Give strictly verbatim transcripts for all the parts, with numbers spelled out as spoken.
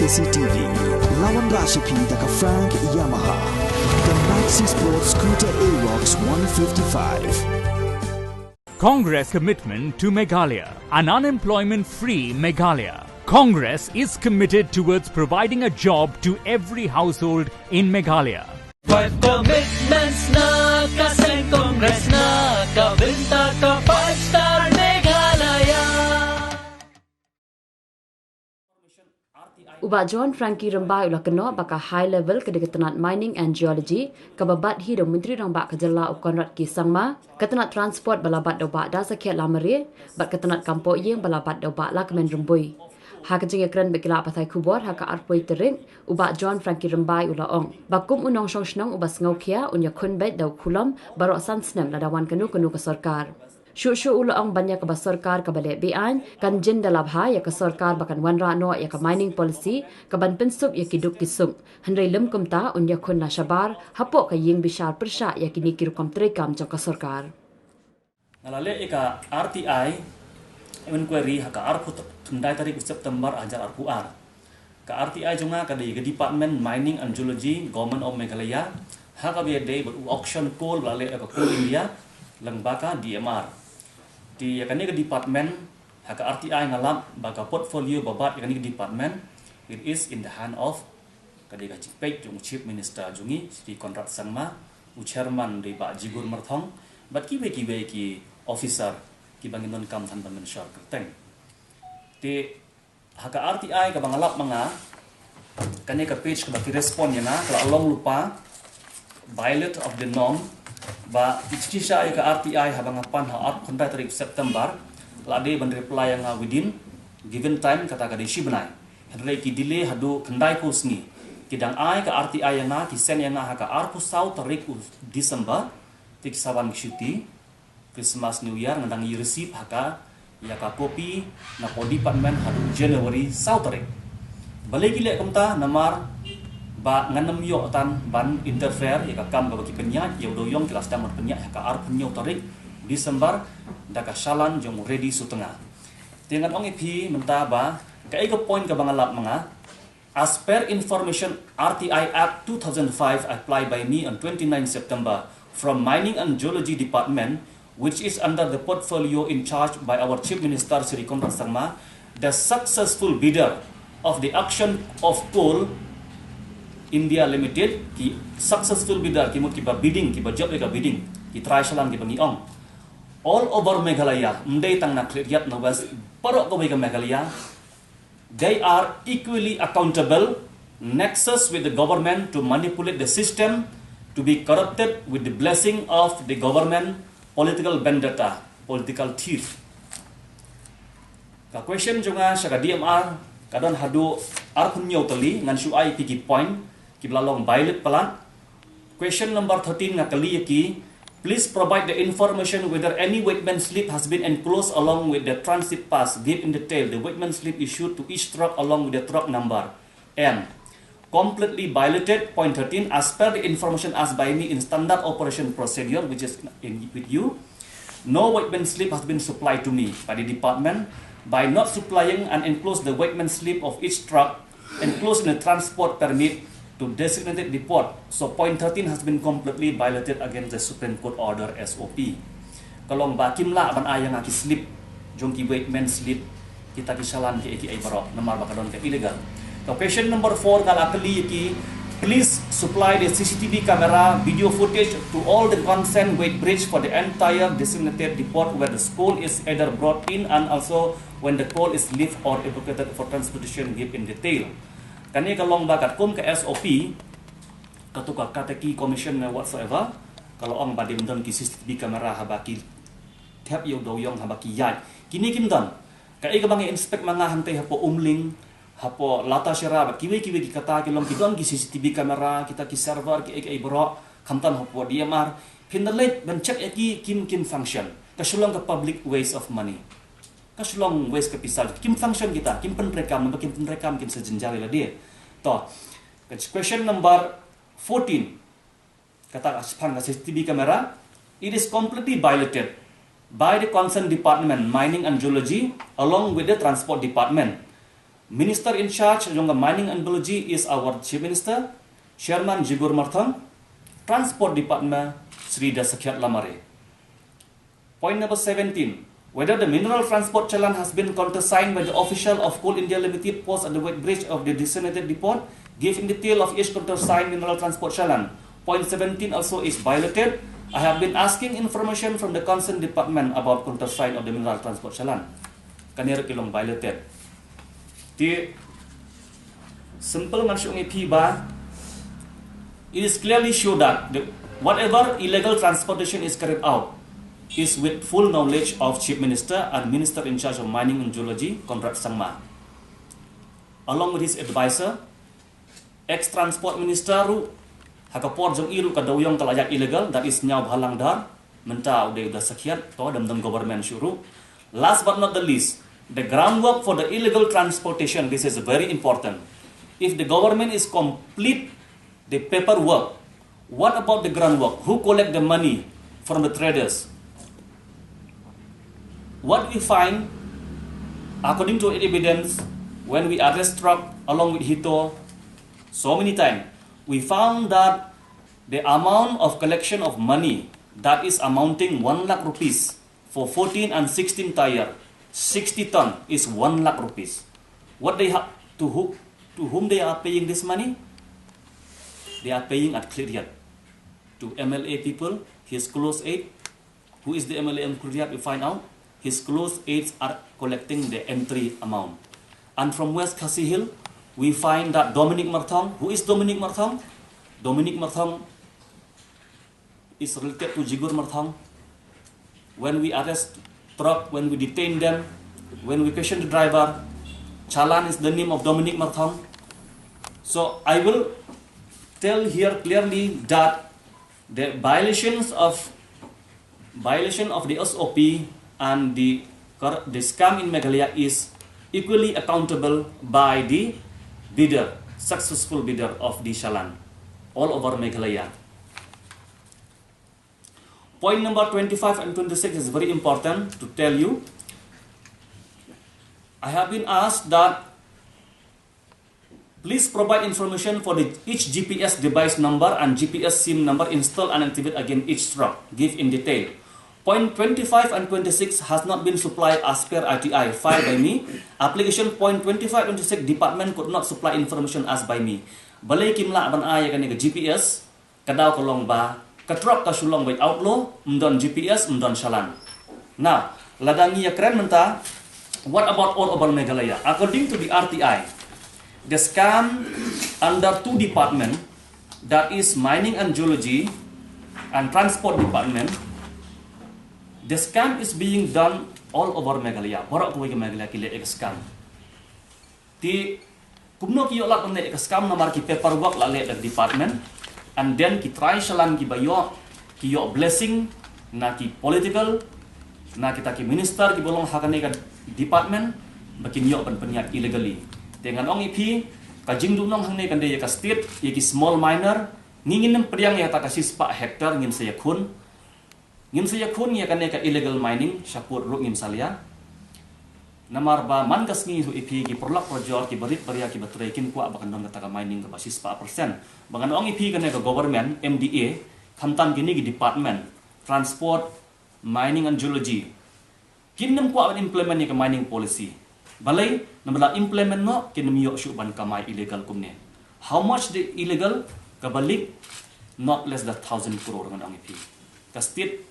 C T V. Lawan Rashapi da ka Frank Yamaha. The Maxi Sport Scooter Aerox one fifty-five. Congress commitment to Meghalaya, an unemployment free Meghalaya. Congress is committed towards providing a job to every household in Meghalaya. Five commitments na ka seng Congress na ka bynta ka five star Meghalaya. U Bah John Frankie Rymbai u la kynnoh ba ka High Level ka dei ka tnat Mining and Geology kaba bat hi da u Myntri Rangbah ka jylla u Conrad K Sangma, ka tnat Transport ba la bat da u Bah Dasakhiat Lamare bad ka tnat Kam Pohïing ba la bat da u Bah Lahkmen Rymbui. Ha ka jingïakren bad ki lad pathai khubor ha ka arphew tarik, u Bah John Frankie Rymbai u la ong ba kum u nongshong shnong uba sngewkhia un ïakhun beit da u Khulom baroh san snem lada wan kano kano ka sorkar. Shuh shuh u la ong ban ïa kaba sorkar kaba leh be-aiñ kan jin da la bha ïa ka sorkar ba kan wanrah noh ïa ka Mining Policy kaban pynsuk ïa ki duk ki suk, hynrei lym kumta un ïakhun na shabar hapoh ka ïing bishar pyrshah ïa kine ki rukom treikam jong ka sorkar. Nga la leh ïa ka R T I inquiry ha ka arphew khyndai tarik u September hajar arphew ar. Ka R T I jong nga ka dei ka Department Mining and Geology, Government of Meghalaya, ha kaba ïadei bad u auction coal ba la leh da ka Coal India lyngba ka D M R. Te ïa kane ka department, ha ka R T I nga lap ba ka portfolio ba bat ïa kane ka department, it is in the hand of, ka dei ka jingpeit jong u Chief Minister jong ngi, Shri Conrad Sangma, u Chairman dei Bah Jigur Myrthong bad kiwei kiwei ki officer kiba ngin donkam than ban mynshar kyrteng. Te ha ka R T I kaba nga lap ma nga, kane ka page kaba ki respond ïa nga ka la long lypa, violate of the norm, ba ki shisha ïa ka R T I haba nga pan ha arphew khyndai tarik September, la dei ban reply ïa nga within given time, kata ka dei shi bnai. Hynrei ki delay haduh khyndai phew sngi. Ki dang ai ka R T I ïa nga, ki send ïa nga ha ka arphew saw tarik u December, te ki sa wan ki shuti Christmas New Year, nga dang ïa receive ha ka, ïa ka copy na ka department haduh January saw tarik. Balei ki leh kumta? Namar ba ngan ym ïoh than ban interfere ïa ka kam kaba ki pynïaid, ïa u dewïong ki la sdang ban pynïaid ha ka arphew hynñiew tarik December da ka shalan jong u Reddy Sutnga. Te ngan ong ïa phi mynta ba kaei ka point kaba nga lap ma nga. As per information, R T I Act two thousand five apply by me on twenty-nine September from Mining and Geology Department, which is under the portfolio in charge by our Chief Minister Shri Conrad Sangma, the successful bidder of the auction of Coal India Limited, ki successful bidder, ki mut kiba bidding, kiba jop ïa ka bidding, ki trai shalan kiba ngi ong all over Meghalaya, ym dei tang na Khliehriat, na West, baroh kawei ka Meghalaya, they are equally accountable, nexus with the government to manipulate the system, to be corrupted with the blessing of the government, political vendetta, political thief. Ka question jong nga sha ka D M R ka don haduh arphew hynñiew tylli, ngan shu ai ïa phi ki point kiba la long violate palat. Question number thirteen nga kylli ïa ki, please provide the information whether any weighman slip has been enclosed along with the transit pass. Give in detail the weighman slip issued to each truck along with the truck number. M. Completely violated. Point thirteen, as per the information asked by me in standard operation procedure, which is in, with you, no weighman slip has been supplied to me by the department. By not supplying and enclose the weighman slip of each truck enclosed in a transport permit to designated depot. So point thirteen has been completely violated against the Supreme Court order, S O P. Ka long ba kim lah ban ai ïa nga ki slip jong ki weighman slip, kita ki shalan ki eki ai baroh, namar ba ka don ka illegal. Ka question number four, nga la kylli ïa ki, please supply the C C T V camera video footage to all the concerned weighbridge for the entire designated depot where the coal is either brought in and also when the coal is lift or evacuated for transportation. Give in detail. Kane ka long ba katkum ka S O P, katu ka Kataki Commission ne whatsoever, ka la ong ba ym don ki C C T V camera haba ki thep ïa u dewïong, haba ki ïaid. Kine kim don. Kaei kaba ngi inspect ma nga hangtei hapoh Umling, hapoh Latashera bad kiwei kiwei ki kata ki long ki don ki C C T V camera, kita ki server, kiei kiei baroh, khamtam hapoh D M R. Phin da leit ban check ïa ki, kim, kim function. Ka shu long ka public waste of money. Ka shu long waste ka pisa. Kim function kita, kim pyntreikam, namar kim pyntreikam kim sa jynjar ïa lade. To, ka question number fourteen. Kata ka shaphang ka C C T V camera, it is completely violated by the concerned department, Mining and Geology, along with the Transport Department. Minister in charge jong ka Mining and Geology is our Chief Minister, Chairman Jigur Marthong, Transport Department Shri Dasakhiat Lamare. Point number seventeen. Whether the mineral transport challan has been countersigned by the official of Coal India Limited post at the weighbridge of the designated depot, give in detail of each countersigned mineral transport challan. Point seventeen also is violated. I have been asking information from the concerned department about countersign of the mineral transport challan. Kane ruh ki long violated. Te simple ngan shu ong ïa phi ba it is clearly show that the, whatever illegal transportation is carried out is with full knowledge of Chief Minister and Minister in charge of Mining and Geology, Conrad Sangma, along with his advisor, ex Transport Minister ruh, ha ka por jong i ruh ka dewiong ka la ïaid illegal, that is Sniawbhalang Dhar, mynta u dei u Dasakhiat, to, dang don government shuh ruh. Last but not the least, the groundwork for the illegal transportation, this is very important. If the government is complete the paperwork, what about the groundwork? Who collect the money from the traders? What we find, according to evidence, when we arrest truck along with Hito, so many times, we found that the amount of collection of money that is amounting one lakh rupees for fourteen and sixteen tyre, sixty ton is one lakh rupees. What they have to who, to whom they are paying this money? They are paying at Khliehriat to M L A people, his close aid. Who is the M L A in Khliehriat? We find out his close aides are collecting the entry amount. And from West Khasi Hill, we find that Dominic Marthong. Who is Dominic Marthong? Dominic Marthong is related to Jigur Marthong. When we arrest truck, when we detain them, when we question the driver, challan is the name of Dominic Marthong. So I will tell here clearly that the violations of violation of the S O P and the cor- the scam in Meghalaya is equally accountable by the bidder, successful bidder of the challan all over Meghalaya. Point number twenty-five and twenty-six is very important to tell you. I have been asked that please provide information for the each G P S device number and G P S SIM number installed and activate against each truck. Give in detail. Point twenty-five and twenty-six has not been supplied as per R T I filed by me. Application point twenty-five twenty-six department could not supply information as by me. Balei kim lah ban ai ïa kane ka G P S? Ka daw ka long ba ka truck ka shu long beit outlaw, ym don G P S, ym don challan. Now, lada ngi ïa kren mynta, what about all over Meghalaya? According to the R T I, the scam under two department, that is Mining and Geology and Transport Department, the scam is being done all over Meghalaya. Baroh kawei ka Meghalaya ki leh ïa ka scam. Te kumno ki ïoh lad ban leh ïa ka scam? Namar ki paperwork la leh da ka department, and then ki trai challan kiba ïoh, ki ïoh blessing na ki political, na kita ki minister kiba long ha kane ka department, ba kin ïoh ban pynïaid illegally. Te ngan ong ïa phi, ka jingduhnong hangne kan dei ïa ka state, ïa ki small miner, ngi ngin ym pdiang ïa kata ka shispah hectare, ngin sa ïakhun. Ngin sa ïakhun ïa kane ka illegal mining sha court ruh ngim sa leh. Namar ba man ka sngi, ïa phi ki paralok parajor, ki barit baria, ki batrei, kin kwah ba kan don kata ka mining kaba shispah percent. Ba ngan ong ïa phi, kane ka government, M D A, khamtam kine ki department, Transport, Mining and Geology, kin ym kwah ban implement ïa ka mining policy. Balei? Namar lada implement noh, kin ym ïoh shuh ban kamai illegal kumne. How much the illegal? Kaba leak, not less than thousand crore, ngan ong ïa phi. Ka state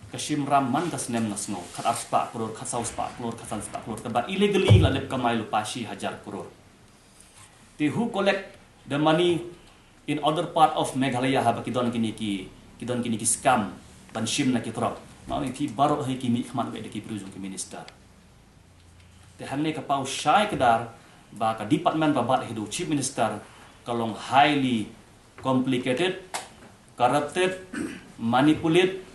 ka shim ram man ka snem, nga sngew, khat arspah crore, khat sawspah crore, khat sanspah crore, kaba illegally la dep kamai lypa shi hajar crore. Te who collect the money in other part of Meghalaya haba ki don kine ki, ki don kine ki scam ban shim na ki truck? Nga ong ïa phi, baroh hi ki mih khmat beit da ki briew jong ki minister. Te hangne ka paw shai kdar ba ka department ba bat hi da u Chief Minister ka long highly complicated, corrupted, manipulate,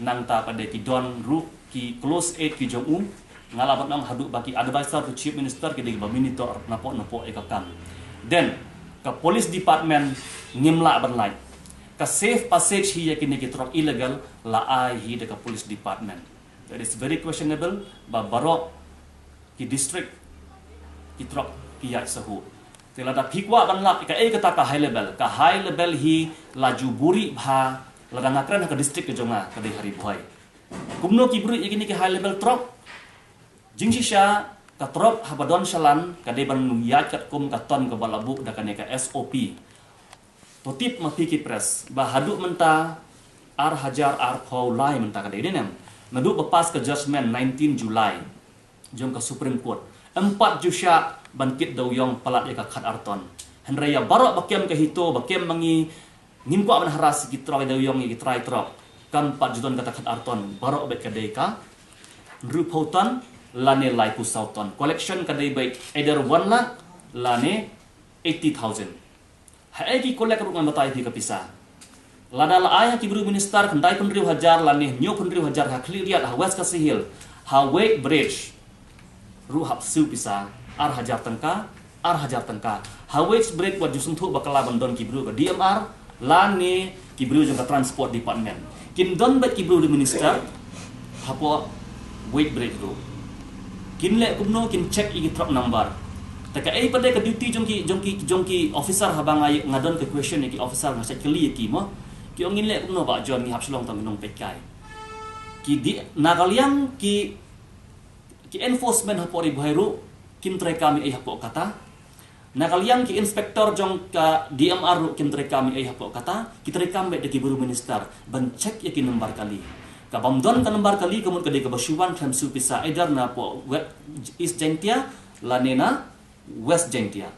nangta pat de ki don ruh ki close aid ki jong u. Nga lah ban ong haduh ba ki advisor to Chief Minister ki dei kiba monitor napoh napoh ïa ka kam. Then ka police department ngim lah ban lait. Ka safe passage hi ïa kine ki truck illegal la ai hi da ka police department. That is very questionable. Ba baroh ki district, ki truck ïaid sahuh. Te lada phi kwah ban lap ïa kaei kata ka high level, ka high level hi la ju buhrieh bha lada nga kren ha ka district ka jong nga, ka dei ha Ri Bhoi. Kumno ki buhrieh ïa kine ki high level truck? Jingshisha ka truck haba don shalan ka dei ban ïaid katkum ka ton kaba la buh da kane ka S O P. To tip ma phi ki press ba haduh mynta, ar hajar arphew lai mynta ka dei, dei ne em? Naduh ba pass ka judgment nineteen July jong ka Supreme Court, em pat ju shah ban kit dewiong palat ïa ka khatar ton. Hynrei ïa baroh ba kem ka HITO, ba kem ma ngi, ngim kwah ban harass ïa ki trai dewiong, ïa ki trai truck. Kam pat ju don kata khatar ton, baroh beit ka dei ka hynriewphew ton lane laiphew saw ton. Collection ka dei beit either one lakh lane eighty thousand. Haei ki collect ruh ngan batai ïa phi ka pisa. Lada la ai ha ki briew minister khyndaiphew hynriew hajar lane hynñiewphew hynriew hajar ha Khliehriat, ha West Khasi Hills, ha weight bridge ruh hap siew pisa, ar hajar tyngka, ar hajar tyngka. Ha weight bridge wat ju sngewthuh bakla ban don ki briew ka D M R lane ki briew jong ka transport department. Kin don beit ki briew minister hapoh weight bridge ruh. Kin leh kumno? Kin check ïa ki truck number. Te kaei pat dei ka duty jong ki, jong ki, jong ki officer? Haba nga, nga don ka question ïa ki officer, nga check kylli ïa ki mo. Ki ong ngin leh kumno Bah John, ngi hap shlong tang nongpeitkai. Ki dei, na ka liang ki, ki enforcement hapoh Ri Bhoi ruh kim treikam ei hapoh kata. Na ka liang ki inspector jong ka D M R ruh kim treikam ei hapoh kata, ki treikam beit da ki briew minister ban check ïa ki number kali. Ka bym don ka number kali ka mut ka dei kaba shu wan khlem siew pisa, either na poh West, East Jaintia lane na West Jaintia.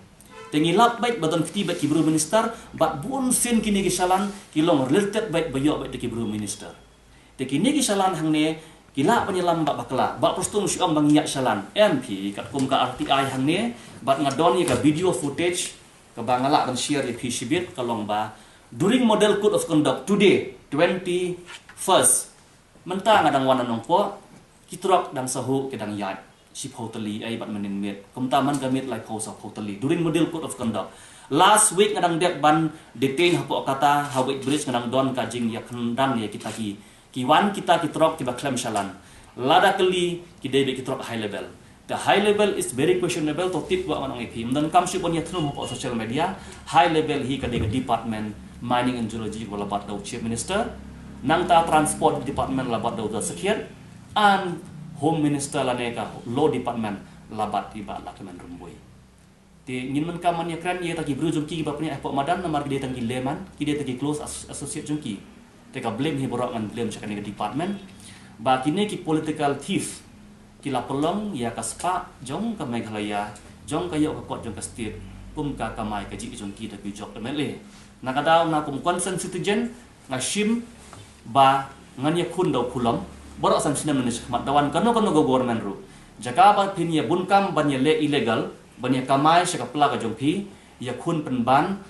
Te ngi lap beit ba don kti beit ki briew minister, bad bun sien kine ki shalan ki long related beit, ba ïoh beit da ki briew minister. Te kine ki shalan hangne ki lah ban ïalam bad bakla. Bah Prestone shu ong ba ngi ïaid shalan. Em phi, katkum ka R T I hangne, bad nga don ïa ka video footage kaba nga lah ban share ïa phi shibit, ka long ba during model code of conduct today, twenty-first, mynta nga dang wan na Nongpoh, ki truck dang sahuh ki dang ïaid shiphew tylli ei bad mynnin miet. Kumta man ka miet laiphew sawphew tylli during model code of conduct. Last week nga dang dep ban detain hapoh kata, ha weight bridge nga dang don ka jingïakhyndang ïa kita ki, ki wan kita ki truck kiba khlem shalan. Lada kylli, ki dei beit ki truck high level. The high level is very questionable, to tip wat ngan ong ïa phi. Ym donkam shuh ban ïathnum hapoh social media. High level hi ka dei ka department mining and geology kaba la bat da u chief minister. Nangta transport department la bat da u da sakhiat. An Home Minister lane ka Law Department la bat i Bah Lahkmen Rymbui. Te ngin mynta man ïakren ïa kita ki briew jong ki kiba pynïaid hapoh madan, namar ki dei tang ki layman, ki dei tang ki close as-, associate jong ki. Te ka blame hi baroh ngan blame sha kane ka department. Ba kine ki political thief ki la pynlong ïa ka spah jong ka Meghalaya, jong ka ïoh ka kot jong ka state, kum ka kamai kajih jong ki da ki jok M L A. Na ka daw nga kum concerned citizen, nga shim ba ngan ïakhun da u Khulom baroh san snem na shakhmat, da wan kano kano ka government ruh. Jaka ba phin ïa bun kam ban ïa leh illegal, ban ïa kamai sha ka pla ka jong phi, ïakhun pynban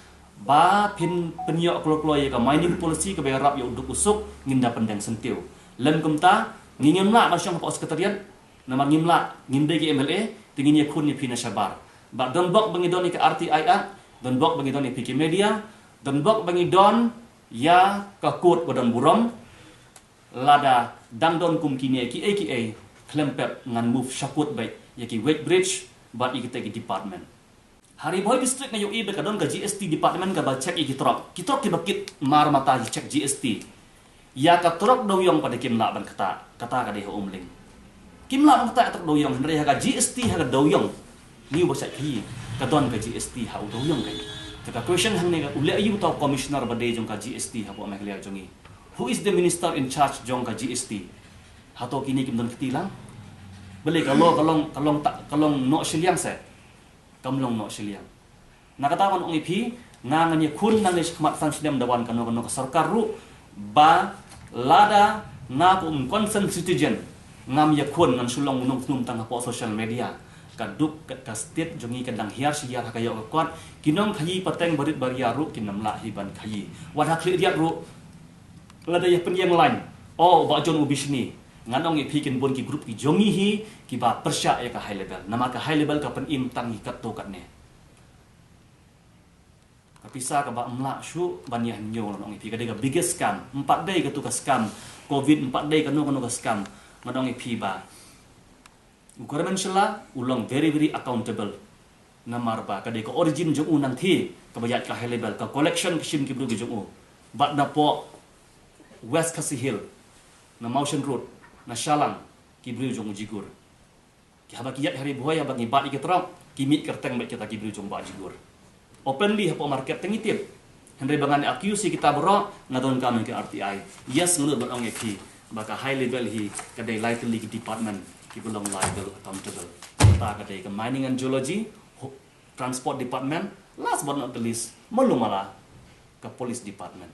ba phin pynïoh kloi kloi ïa ka mining policy kaba ïarap ïa u duk u suk, ngin da pyndeng syntiew. Lym kumta, ngi ngim lah ban shong hapoh secretariat, namar ngim lah, ngim dei ki M L A, te ngin ïakhun ïa phi na shabar. Ba don bok ba ngi don ïa ka R T I Act, don bok ba ngi don ïa phi ki media, don bok ba ngi don ïa ka kot ba don burom. Lada dang don kum kine kiei kiei, khlem pep ngan move shakut beit ïa ki weight bridge bad ïa kita ki department. Ha Ri Bhoi District nga ïohi ba ka don ka G S T department kaba check ïa ki truck. Ki truck kiba kit mar mata ki check G S T. Ïa ka truck dewiong pat kim lah ban ktah, kata ka dei ha Umling. Kim lah ban ktah ïa ka truck dewiong, hynrei ha ka G S T ha ka dewiong, ngi ba check hi, ka don ka G S T ha u dewiong ka. Te ka question hangne ka, u leh aïu uta u commissioner ba dei jong ka G S T hapoh Meghalaya jong ngi? Who is the minister in charge jong ka G S T? Hato kine kim don kti lang? Balei ka law ka long, ka long ta-, ka long noh shiliang se? Kam long noh shiliang. Na kata ngan ong ïa phi, nga ngan ïakhun nangne shakhmat san snem da wan kano kano ka sorkar ruh, ba lada nga kum concerned citizen ngam ïakhun, ngan shu long u nongthnum tang hapoh social media. Ka duk ka, ka state jong ngi ka dang hiar shi hiar ha ka ïoh ka kot, ki nongkhaïi pateng barit baria ruh kin ym lah hi ban khaïi. Wat ha Khliehriat ruh, lada ïa pynïeng line, oh, Bah John u bishni, ngan ong ïa phi kin bun ki group ki jong ngi hi kiba pyrshah ïa ka high level. Namar ka high level ka pynim tang ïa katto katne. Ka pisa kaba ym lah shuh ban ïa hynñiew, ngan ong ïa phi, ka dei ka biggest scam. Ym pat dei katu ka scam covid, ym pat dei kano kano ka scam. Ngan ong ïa phi ba u government shylla u long very, very accountable. Namar ba ka dei ka origin jong u nangthie kaba ïaid ka high level, ka collection ka shim ki briew ki jong u. Bad napoh West Khasi Hills, na Mawshynrut, na Shallang, ki briew jong u Jigur. Ki haba ki ïaid ha Ri Bhoi, haba ngi bat ïa ki truck, ki mih kyrteng bad kita ki briew jong Bah Jigur. Openly hapoh market te ngi tip. Hynrei ba ngan accuse ïa kita baroh, nga donkam ïa ka R T I. Yes, nga nud ban ong ïa phi ba ka high level hi ka dei lai tylli ki department kiba long liable, accountable. Kata ka dei ka mining and geology, ho-, transport department, last but not the least, malu mala ka police department.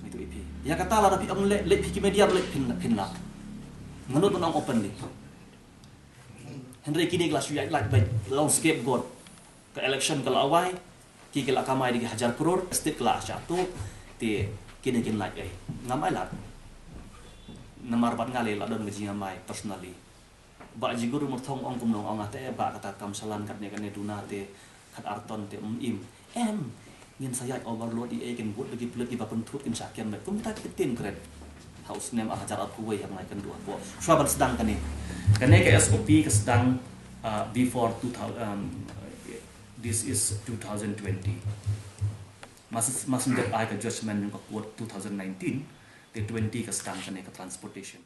Itu ïa phi. Ïa kata lada phi ong leh, leh phi ki media leh phin, phin lah. Nga nud ban ong openly. Hynrei kine ki la shu ïaid lait beit, la long scapegoat. Ka election ka la wai, ki ki la kamai da ki hajar klur, state ka la shah tuh, te kine kin lait ei. Ngam ai lad. Namar bad nga leh la don ka jingïamai personally. Bah Jigur Myrthong ong kumno ong, ate bah kata kam shalan katne katne duna te khat ar ton te, mm, im. Em, ngin sa ïaid overload ïa ei, kin bud da ki pulit kiba pynthut kin shah kem beit. Kumta ki ktien kren. Ha u snem ar hajar arphew wei ha ngai kynduh hapoh. Shuwa ban sdang kane. Kane ka S O P ka sdang, uh, before two thousand, um, this is two thousand twenty. Mas, mas ndep ai ka judgment jong ka court two thousand nineteen, te twenty ka sdang kane ka transportation.